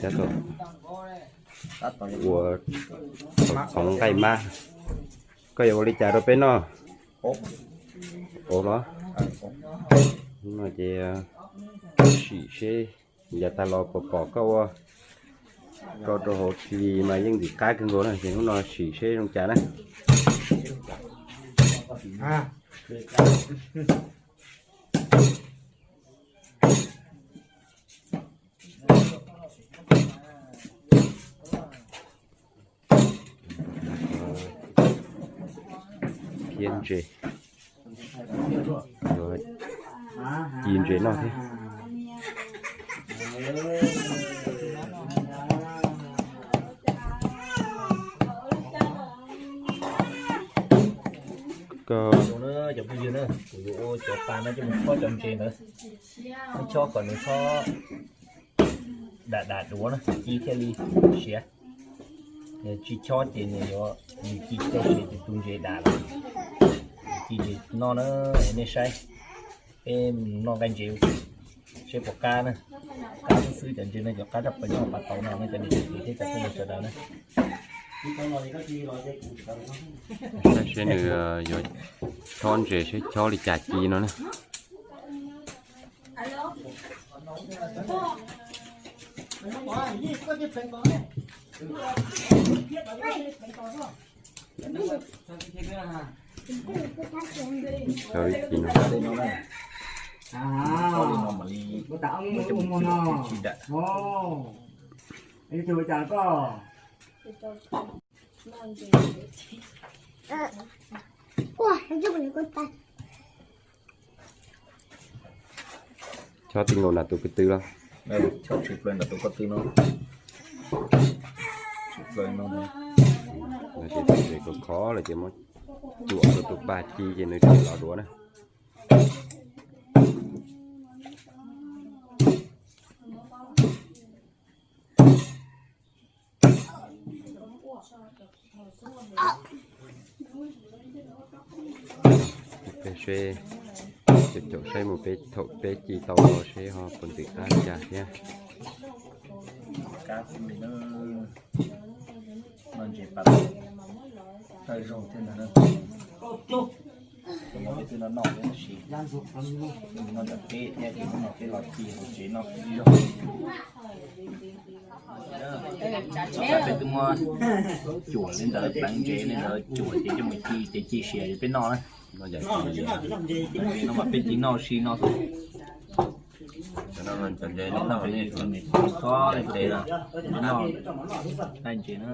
Tab tom ua txhoov nqaij mab. Koj yuav ua li cas rau peb noj? Ov los? No ces sim seb yav tag los puas pom koj ua tso rau hauv T V mas yeej ntxim qab kawg nkaus na, ces hnub no sim seb zoo cas na. Phiab ntses, ci ntses noj thiab. Koj cov phooj ywg na, kuv yuav ua cov pas no coj mus chob cov ntses ntawd. Chob kom nws txhob dam dam duav na, ci thiaj li siav. Tsis chob ces nws yuav, nws ci thiaj siav ces tus ntses dam lawm. Ci ntses noj na, nej saib. Peb noj nqaij ntses seb puas qab na. Qab xwb xwb, cov ntses no cov qab tshaj plaws nyob pas tau no, nej cov niam cov txiv thiab cov phooj ywg sawv daws na. Saib seb nws yuav chob ntses seb chob li cas ci no na. Chob li ci no. Chob ti nkaus nram tus ko tw los? Chob tshwm plaws nram tus ko tw no. Tshwm plaws no. Ces khov khov lawm ces muab cuam rau tus pas ci ces nws tsis los duav na. Peb seb, caum caum saib mus peb thaum peb ci tau los seb ho puas ntxim qab li cas thiab. Qab li na. Noj ntses pas thawj zaug thiab ntag na. Peb twb noj noj tab sis noj ntawm peb thiab ces hnub no peb los ci hauv tsev noj ib zaug. Peb twb muab cuam li ntawd, pleev ntses li ntawd cuam ces coj mus ci ces ci siav ces peb noj na. Ntses no mas peb ci noj si no xwb. Cov ntses no noj, txhob tes los noj, noj ntses na.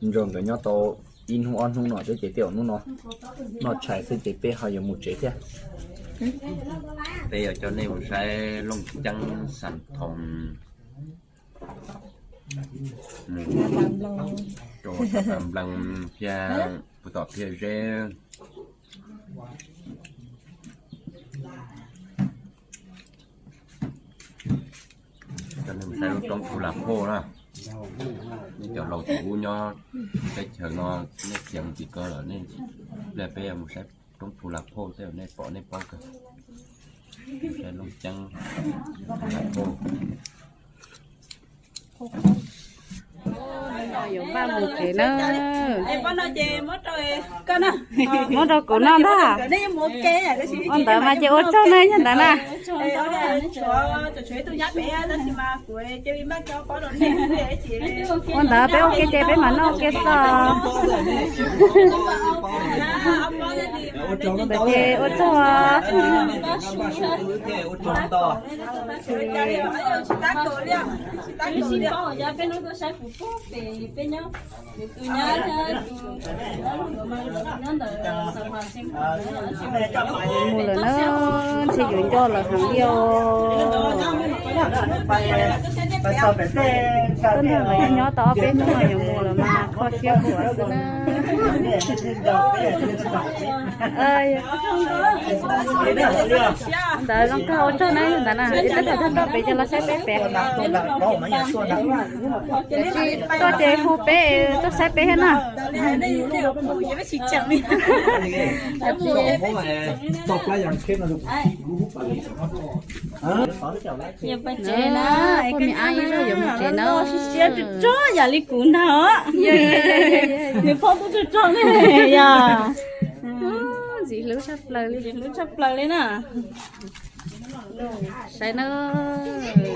Nrog nkawd nyob tau ib hnub ob hnub no thiab ces tej zaum hnub no noj tshais xwb ces peb ho yuav mus tsev thiab. Peb yuav coj nej mus saib Looj Ceeb, Xas Thoos, rau Xas Nplees thiab Pub Tom Phiaj Zeb. Coj nej mus saib lub roob Phu Las Phoj na. Nej cov laus thaum ub nyob teb chaws no, nej khiav mus tim ko lawm, nej pliag peb mus saib roob Phu Las Phoj tej zaum nej pom nej paub kawg. Saib Looj Ceeb, Phu Las Phoj. Yuav npaj mus tsev na. Muab rau kuv noj ntag. Ua ntawd mas ces ua tsaug na, yog ntawd na. Ua ntawd peb ua ke ces peb mam noj ua ke xwb. Ntawd ces ua tsaug. Mus lawm na, ntshe yuav nco lawm heev li os. Tuaj nrog lawv nyob tau ob peb hnub no yuav mus lawm mas. Siab khuav xwb na. Ntawd zoo kawg, ua tsaug na ntawd na, ib tab tom tuaj pem ces los saib peb pem. Tuaj ces hu peb tuaj saib peb thiab na. Poj niam ab ib zag yuav mus tsev na. Siab tsuj tsuag yam li kuv ntag os. Nws phauj tub tsuj tsuag ne yog. Ntxim hlub tshaj plaws li, ntxim hlub tshaj plaws li na. Saib na,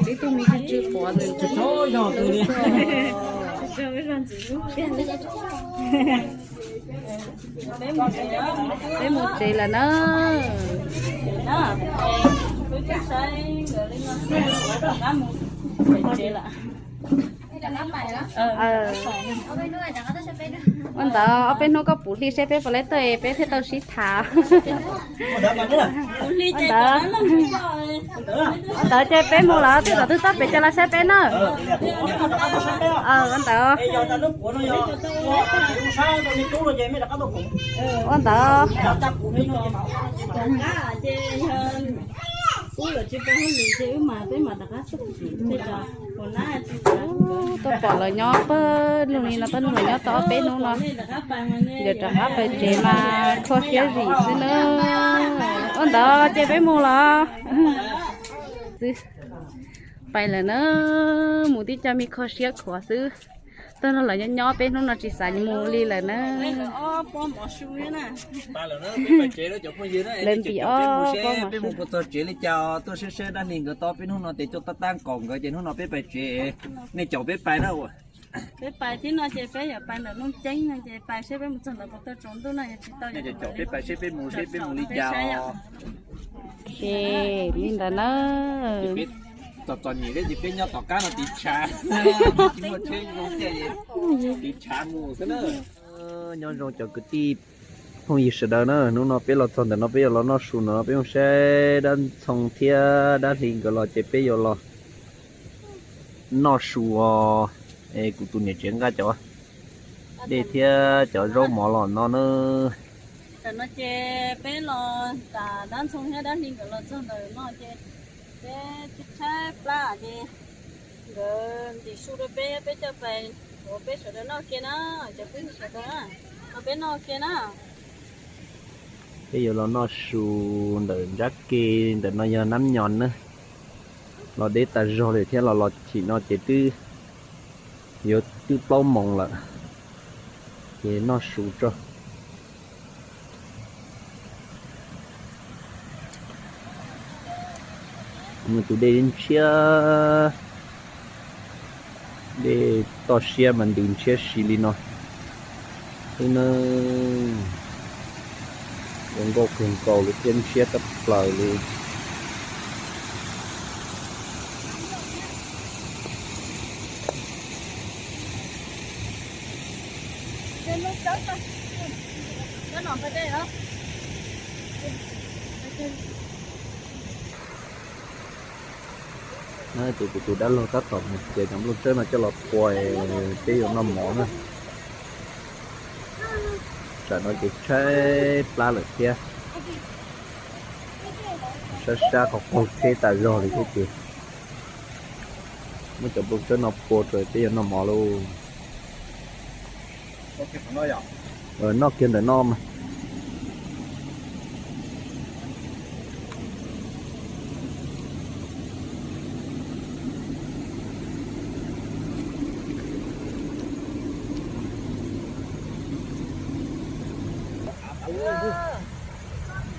tib tug me tsw tsw pov ntawd. Peb mus tsev lawm na. Ua ntawd ob peb hnub koj puv hli seb peb puas laib tuaj peb thiaj tau sib tham. Ua ntawd, ua ntawd ces peb mus lawm, twb tom twg tuaj pem ces los saib peb na. Ua ntawd, ua ntawd. Tuaj pom lawv nyob pawg lug li no, tuaj nug li no tau ob peb hnub no, yuav rov qab pais tsev mas kho siab zim xwb na. Ua ntawd ces peb mus los xwb, pais lawm na, mus tib co me kho siab khuav xwb. Tuaj nrog lawv nyob nyob peb hnub no tsis xav mus li lawm na. Lawv ntim ob pob mov su. Tuaj saib saib dab hli nkawd tau peb hnub no ces tuaj tab tab kaum nkawd ces hnub no peb pais tsev, nej caum peb pais na. Peb pais thiab no ces peb yuav pais ntawm Looj Ceeb no ces pais seb peb mus txog ntawd puas tau tsaus ntuj no, yog tsis tau ces caum peb pais seb peb mus seb peb mus li cas. Ces li ntawd na. Txom txom nyem thiab ces peb nyob tom qab no tiv tshav, tsis muaj tsheb zoo thiaj tiv tshav mus xwb na. Nyob zoo cov kwv tij phooj ywg sawv daws na, hnub no peb los txog ntawm no peb yuav los noj su ntawm no, peb mus saib dab Ntxhoo thiab dab Hli nkawd los ces peb yuav los noj su os. Es kuv tus niam tsev nqa cov dej thiab cov zaub mov los no na. Tam no ces peb los, tam dab Ntxhoo thiab dab Hli nkawd los txog ntawm no ces peb tshaib plab ces nkawd ntim su rau peb, peb coj pais ua peb sawv daws noj kiag na, cov phooj ywg sawv daws, ua peb noj kiag na. Peb yuav los noj su ntawm nrab ke, ntawm no yog Nab Nyos na. Los deb tas zog lawm thiab los los chim no ces twb yuav twb plaub moos lawm. Ces noj su tso. Muaj tus dej ntshiab, dej toj siab mas ntws ntshiab si li no xwb na. Zoo nkauj kawg nkaus li thiab ntshiab tshaj plaws li. Ces kuv tus dab laug tab tom mus txiav cov nplooj tsawb no coj los pua, peb yuav noj mov na. Tsam no ces tshaib plab lawm thiab, sab sab qhov qaug tsheb tas zog li thiab ces muab cov nplooj tsawb no pua rau peb yuav noj mov lauj. Noj kiag ntawm no mas.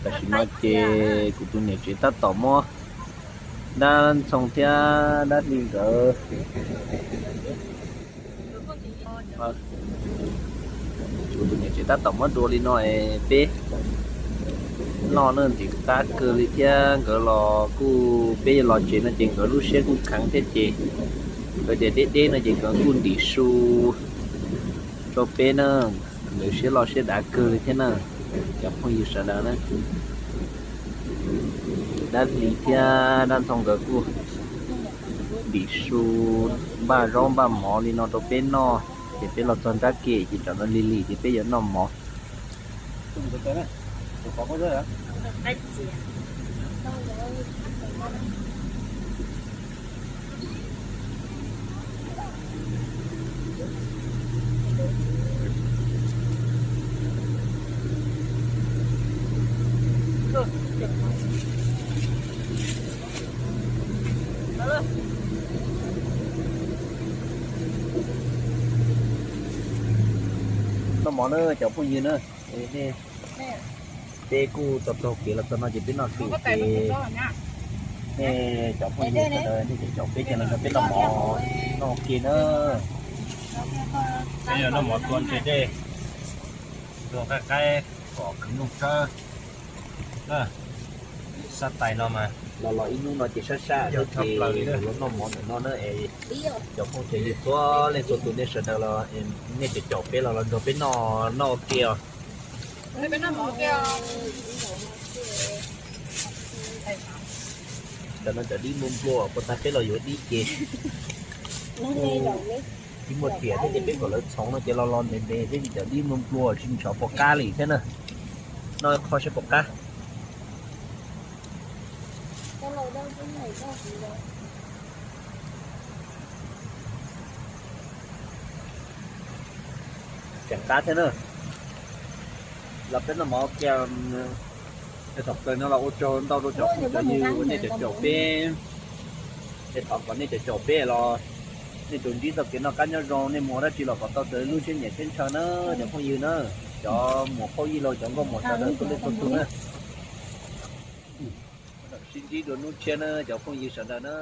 Tam sim no ces kuv tus niam tsev tab tom muab dab Ntxhoo thiab dab Hli nkawd, kuv tus niam tsev tab tom muab dua li no es peb noj na, ntxim qab kawg li thiab. Nkawd los kuj, peb yuav los tsev no ces nkawd lub siab kuj kheev thiab ces nkawd tias deb deb no ces nkawd kuj ntim su rau peb na. Nkawd siab loj siab dav kawg li thiab na, cov phooj ywg sawv daws na. Dab Hli thiab dab Ntxhoo nkawd kuj ntim su npaj zaub npaj mov li no rau peb noj. Ces peb los txog nrab ke ces tam no lig lig ces peb yuav noj mov. Noj mov na cov phooj ywg na. Peb kuj tau taug kev los txog no ces peb noj su ces, nej cov phooj ywg sawv daws nej caum peb ces los nrog peb noj mov, noj ua ke na. Peb yuav noj mov tua ntseg dej, tua qaib qaib, pom kwv nplooj tsawb. Sab tais no mas los los ib hnub no ces sab sab ces los noj mov ntawm no na es cov phooj cov ywg txhua leej txhua tus nej sawv daws los nej caum caum peb los los nrog peb noj, noj ua ke os. Tam no cov dib nplua nplua puas tag peb los yuav dib ces tsis muaj riam thiab ces peb kom lawv txhoov no ces los los ntev ntev thiab ces cov dib nplua nplua tsis ntshav pom qab li thiab na. Noj qho saib pom qab. Tseem qab thiab na. Los peb noj mov kiag, thaum kawg no los ua tsaug ntau rau cov phooj cov ywg uas nej caum caum peb, es thov kom nej caum caum peb los nej tsuas ntsib txoj kev noj qab nyob zoo, nej mus ua dab tsi los kom tau raws li lub siab nyiam siab ntshaw na cov phooj ywg na, cov muam phauj yij laug cov nkauj muam sawv daws txhua leej txhua tus na. Sib ntsib dua hnub tshiab na cov phooj ywg sawv daws na.